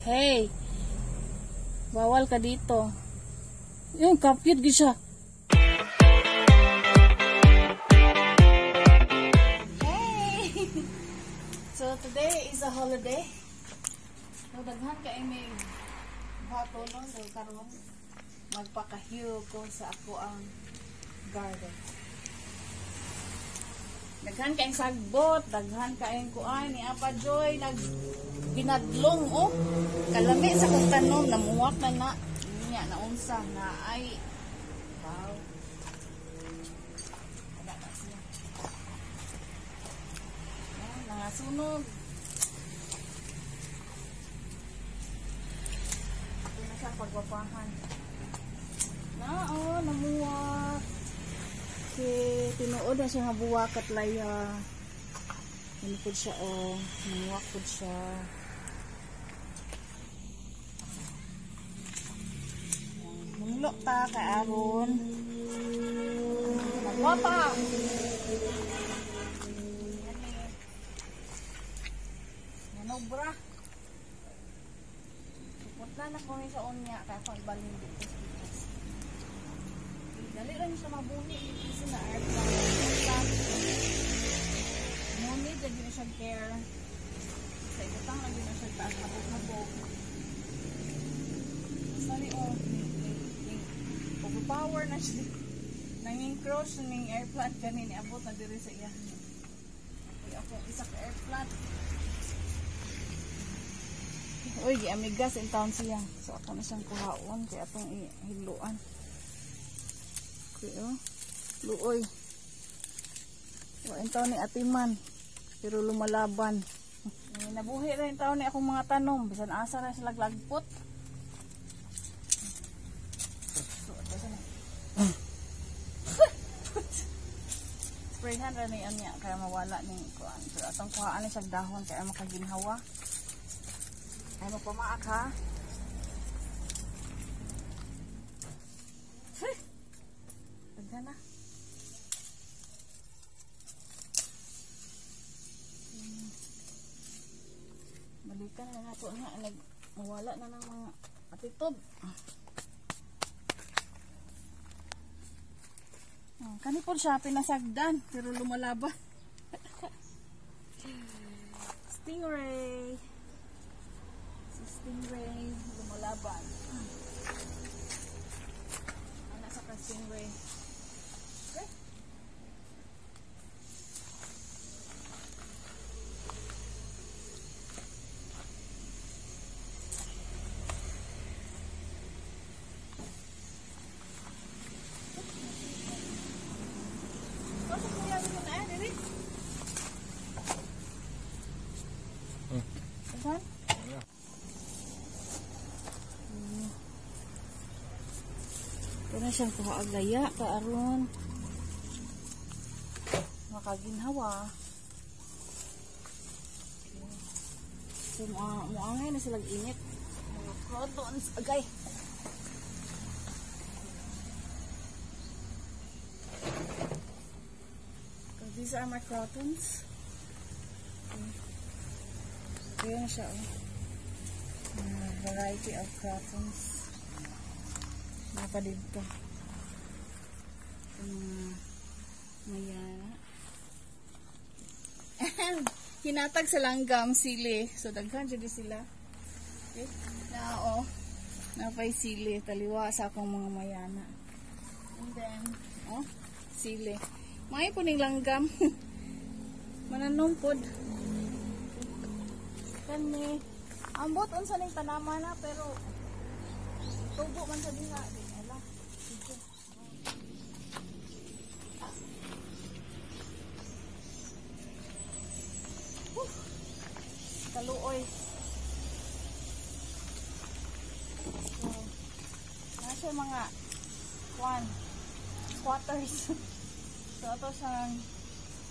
Hey! Bawal ka dito. Yung kapit gyud siya. Hey! So today is a holiday. So daghan kay may buhaton so karon magpakahero ko sa ako ang garden. Daghan kayong sagbot, daghan kayong kuan ni Apa Joy nag binadlong oh. Kalami sa kong tanom namuwak na na niya naunsa na ay wow. Wala na siya. Ah, nangasunog. Ito na siya pagwapahan. Na oh, namuwak. Okay, tinuod na siya nga buwak at laya. Ano po siya oh, namuwak po siya. Munglo ta kay aron. Magwapa. Manobra. Supot na ko ni sa unya kay akong ibalhin dito sa pitas. Dali lang siya mabuni dito sa na airplant. Muni jud na siya care. Sa ibutang lagi na siya taas habog-habog. Sorry oh, overpower na siya. Nanging-crush ning air plant kanin niabot na diri sa iya. Uy, ako isa ka air plant. Uy, giamigas in town siya. So ako na siyang kuhaon kay atong ihigluan. Okay, oh. Luoy. Wa in town ni atiman pero lumalaban. Nabuhi ra in town ni akong mga tanom bisan asa ra sila lagpot. Sprayhan ra ni anya kaya mawala ning kuan. Pero atong kuhaan ni siyang dahon kaya makaginhawa. Ay magpamaak ha. Daghan na. Balikan na nato na nagmawala na ng mga atitob. Kani po siya pinasagdan pero lumalaban. Stingray. Si stingray lumalaban. Ana sa ka stingray. Okay. Ito na siyang kuha agaya kaaron makaginhawa. So muangay na silang init mga crotons agay. So these are my crotons. Okay. Ayan na siya oh. Variety of crotons. Napa dito. Mayana. Hinatag sa langgam sili. So daghan jud sila. Okay. Na oh. Napay sili taliwa sa akong mga mayana. And then oh, sili. May puning langgam. Mananom pod. Kani ambot unsa ning tanaman na pero tubo man sa diha. Ala. Sige. Kaluoy. So, nasa mga kwan, squatters. So, ito siyang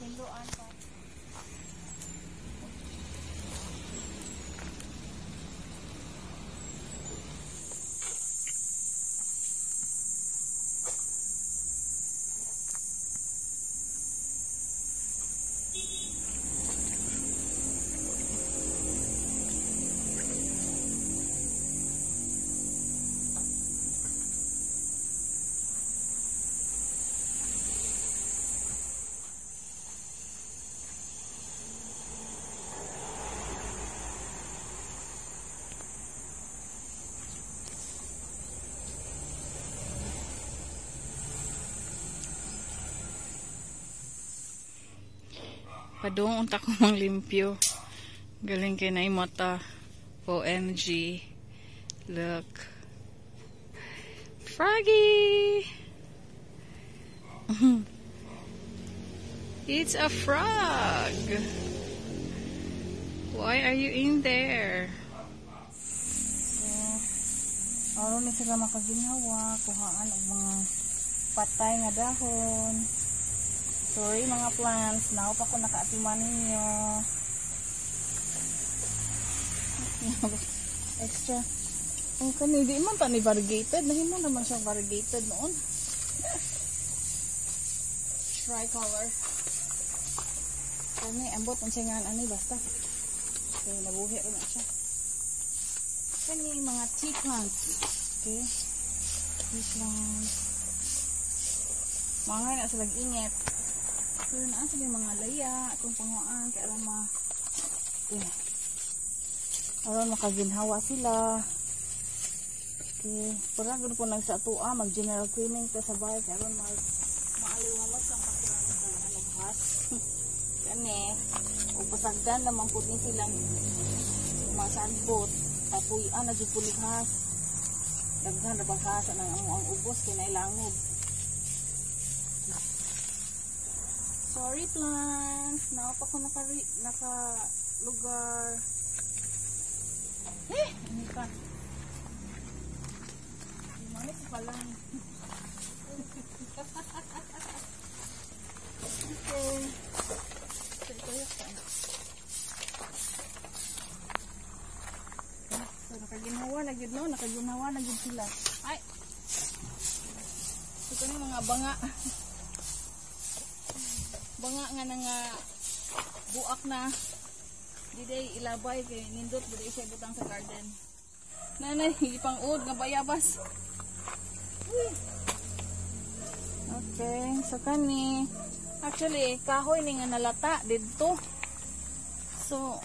hinluan pa. Padung unta ko mang limpyo. Galing kay na mata. OMG. Look. Froggy! It's a frog! Why are you in there? So, aron ni sila makaginhawa, kuhaan og mga patay nga dahon. Sorry, mga plants, now pa ko nakaatiman ninyo. Extra. Oh, kani di man ta ni variegated, nahimo naman siyang variegated noon. Tricolor. Kani ambot unsay ngan ani, basta. Okay, nabuhi ra na siya. Kani mga tea plants. Okay. Tea plants. Mga na sila init. So, naa sila yung mga laya atong panguan kay aron ma eh, aron makaginhawa sila. Okay, para gud po nag sa atoa, mag general cleaning ta sa bahay kay aron mag maaliwalas ang pakiramdam sa ano has. Kani o pasagdan naman po din silang masanbot apoy ana jud po has. Daghan ra bang kasa ng amo ang ubos kay nailangob. Sorry, plants, now pa ko naka lugar. Eh, ano ka? Mali ko pa lang. Okay. So, ito yun. So, nakaginhawa na gyud, no? Nakaginhawa na gyud sila. Ay! Ito yung mga banga. Banga nga na nga buak na. Di day ilabay kay nindot ba siya butang sa garden. Nanay, ipang-ud nga bayabas. Uy. Okay, so kani actually kahoy ni nga nalata didto. So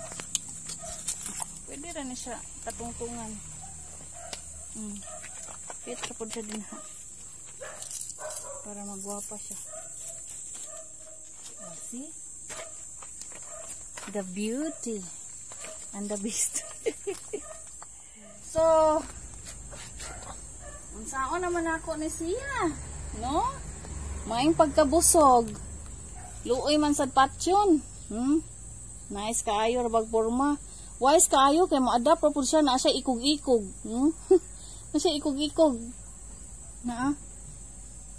pwede ra ni siya katungtungan. Fit ra pud siya din ha. Para magwapa siya. Oh, see? The beauty and the beast. So, unsaon naman ako ni siya, no? Maing pagkabusog. Luoy man sad patyon. Nice kaayo ra bag porma. Wise kaayo kay mo-adapt ra pud siya, naa siya ikog-ikog. Na siya ikog-ikog. Naa.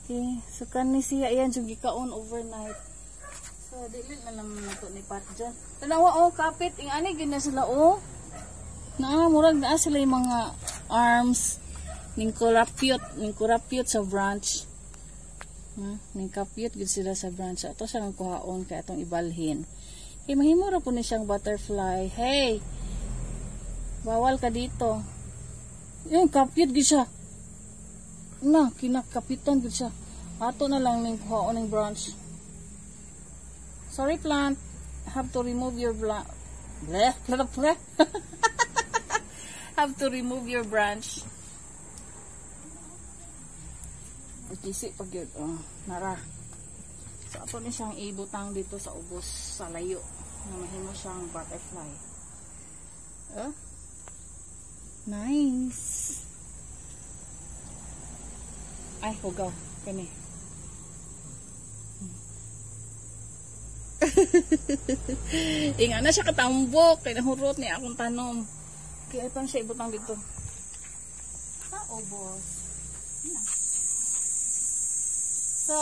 Okay, so kani siya ayan jud gikaon overnight. So dili na naman nato ni patyon. Tanawa oh, kapit ing ani gyud na sila oh. Naa murag naa sila yung mga arms ning kurapyot sa branch. Ning kapyot gyud sila sa branch. Ato siya ang kuhaon kay atong ibalhin. Kay mahimo ra po ni siyang butterfly. Hey. Bawal ka dito. Yung kapyot gyud siya. Na kinakapitan gyud siya. Ato na lang ning kuhaon ning branch. Sorry, plant. Have to remove your bleh, bleh, bleh. Have to remove your branch. Ikisi pag yun. Oh, nara. So, ato ni siyang ibutang dito sa ubos sa layo. Na mahimo siyang butterfly. Oh. Nice. Ay, hugaw. Kani. Inga na siya katambok. Kaya nahurot niya akong tanom. Kaya itong siya ibutang dito sa ubos. So,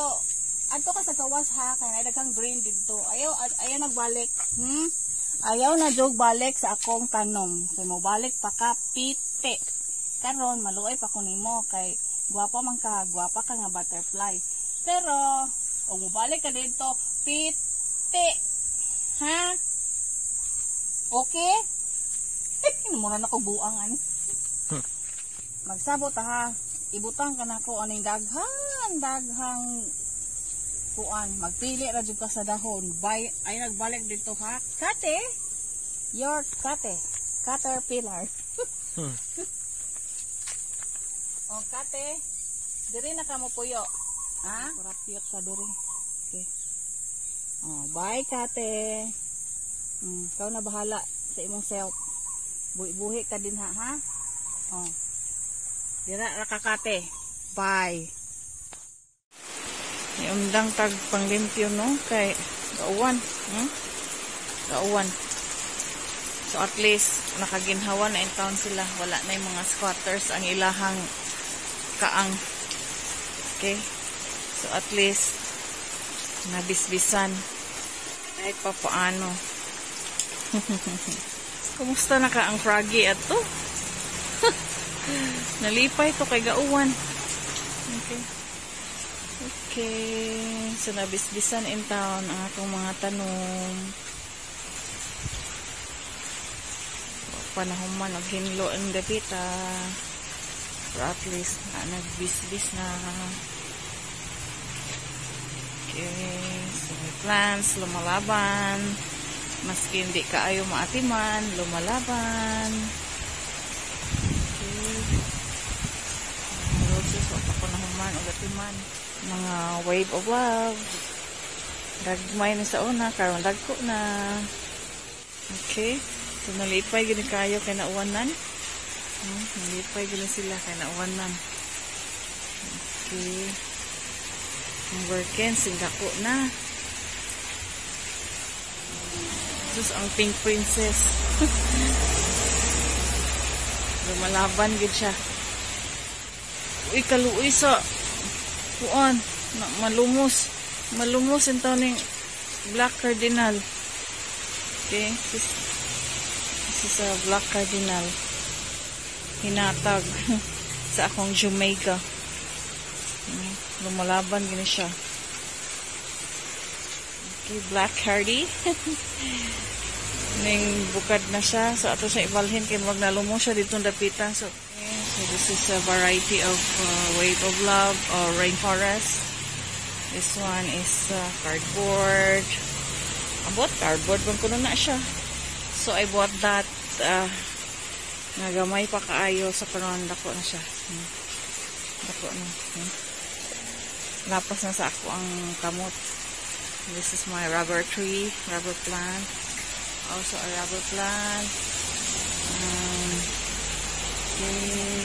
adto ka sa gawas ha, kaya daghang green dito. Ayaw, ayaw nagbalik. Ayaw na jog balik sa akong tanom. Kay mo balik pa ka, pite. Karon maluoy pa ko nimo kay gwapa man ka, gwapa ka nga butterfly. Pero, og mobalik ka dito, pite. Ha? Okay? Mura na ko buang ani. Magsabot ha. Ibutang ka nako aning daghan, daghang kuan. Magpili ra jud ka sa dahon. Bay ay nagbalik dito ha. Kate. Your kate. Caterpillar. O kate. Diri na ka mo puyo. Ha? Kurapiyot ka diri. Okay. Oh, bye, Kate. Ikaw na bahala sa imong self. Buhi-buhi ka din ha, ha? Oh. Dira ra ka, Kate. Bye. Niundang tag panglimpyo, no, kay gauwan. Gauwan. So at least nakaginhawa na in town sila. Wala na yung mga squatters ang ilahang kaang. Okay? So at least nabisbisan kahit pa paano. Kumusta na ka ang froggy ato? Nalipay to kay gauwan. Okay. Okay. So nabisbisan in town ang akong mga tanom. Panahon man og hinlo ang dapita. Pero at least na nagbisbis na. Okay. So may plants, lumalaban. Maski hindi kaayo maatiman, lumalaban. Okay. Mga roses, wa pa ko nahuman og atiman. Mga wave of love. Gagmay na sa una, karon dagko na. Okay. So nalipay gini kayo kay nauwanan. Nalipay gini sila kay nauwanan. Okay. Ang workens, dako na. Sus, ang pink princess. Lumalaban gid siya. Uy, kaluoy sa kuan na malumos. Malumos in ning black cardinal. Okay, this is a black cardinal. Hinatag sa akong Jamaica. Lumalaban gini siya. Okay, black hardy. Ning bukad na siya. So ato siya ibalhin kay mag nalumos siya dito dapita. So, okay, so this is a variety of wave of love or rainforest. This one is cardboard. Abot cardboard bang kuno na siya. So I bought that nga gamay pa kaayo sa karon dako na siya. Dako na. Lapas na sa ako ang kamot. This is my rubber tree, rubber plant. Also a rubber plant. Okay.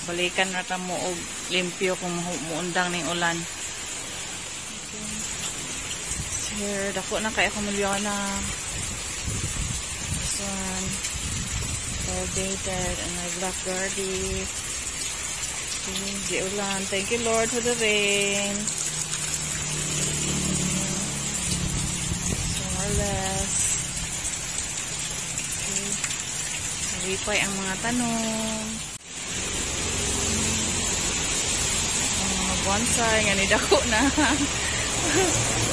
Balikan na ta mo og limpyo kung muundang ning ulan. Okay. So here, dako na kay ako milyona. This one, variegated and my black garden. Okay, giulan. Thank you, Lord, for the rain. So more or less. Okay. Nalipay ang mga tanom. Ang mga bonsai nga ni dako na.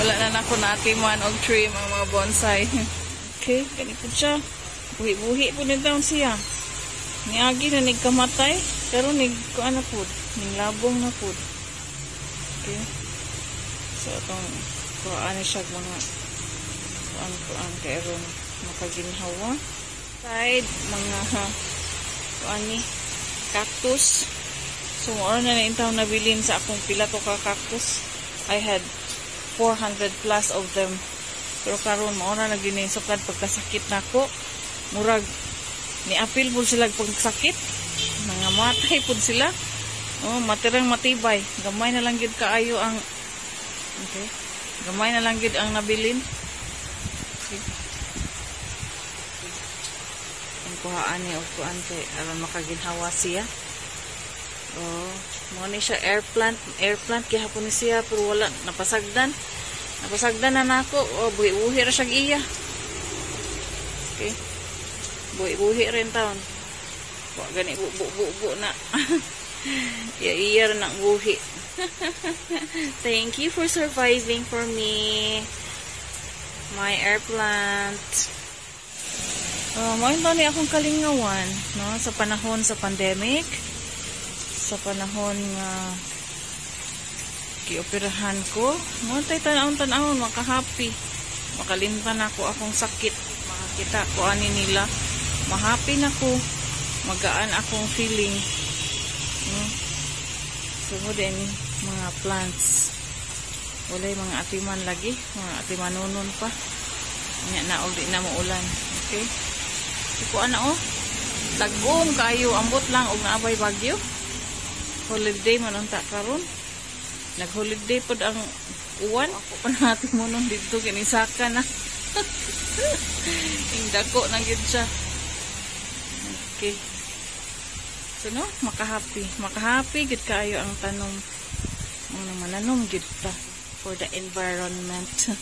Wala na nako natiman og trim ang mga bonsai. Okay, gani po siya. Buhi-buhi po ni taon siya. Niagi na nigkamatay, pero nig kuan na pud, ning labong na pud. Okay. So atong kuan ni siya mga kuan-kuan kay aron makaginhawa. Side mga kuan ni cactus. So mao na na intawon nabilin sa akong pila to ka cactus. I had 400 plus of them. Pero karon mao na gini sukad pagkasakit nako. Murag niapil pud sila pagkasakit. Nangamatay pud sila. Oh, matirang matibay. Gamay na lang gyud kaayo ang okay. Gamay na lang gyud ang nabilin. Okay. Ang kuhaan ni og kuan kay aron makaginhawa siya. Oh, mo ni siya air plant, air plant gihapon ni siya pero wala napasagdan. Napasagdan na nako. Oh, buhi-buhi ra siya iya. Okay. Buhi-buhi rin taon. Wa gani bu bu bu, bu na. Iya-iya ra nang buhi. Thank you for surviving for me. My air plant. Mao ni akong kalingawan, no, sa panahon sa pandemic, sa panahon nga gioperahan ko, mo tay tan-awon tan-awon maka-happy. Makalimtan ako akong sakit, makakita ko ani nila, mahappy na ko, magaan akong feeling. No? So mo din mga plants. Walay mga atiman lagi, mga atimanunon pa. Nya na og di na muulan. Okay. Ikuan na oh. Lagom kayo, ambot lang og naabay bagyo. Holiday man unta karon. Nag-holiday pod ang uwan. Ako pa na atimunon dito kinisaka na. Indako na gyud siya. Okay. So no, makahappy. Makahappy gid kaayo ang tanom. Mga mananom gid ta for the environment.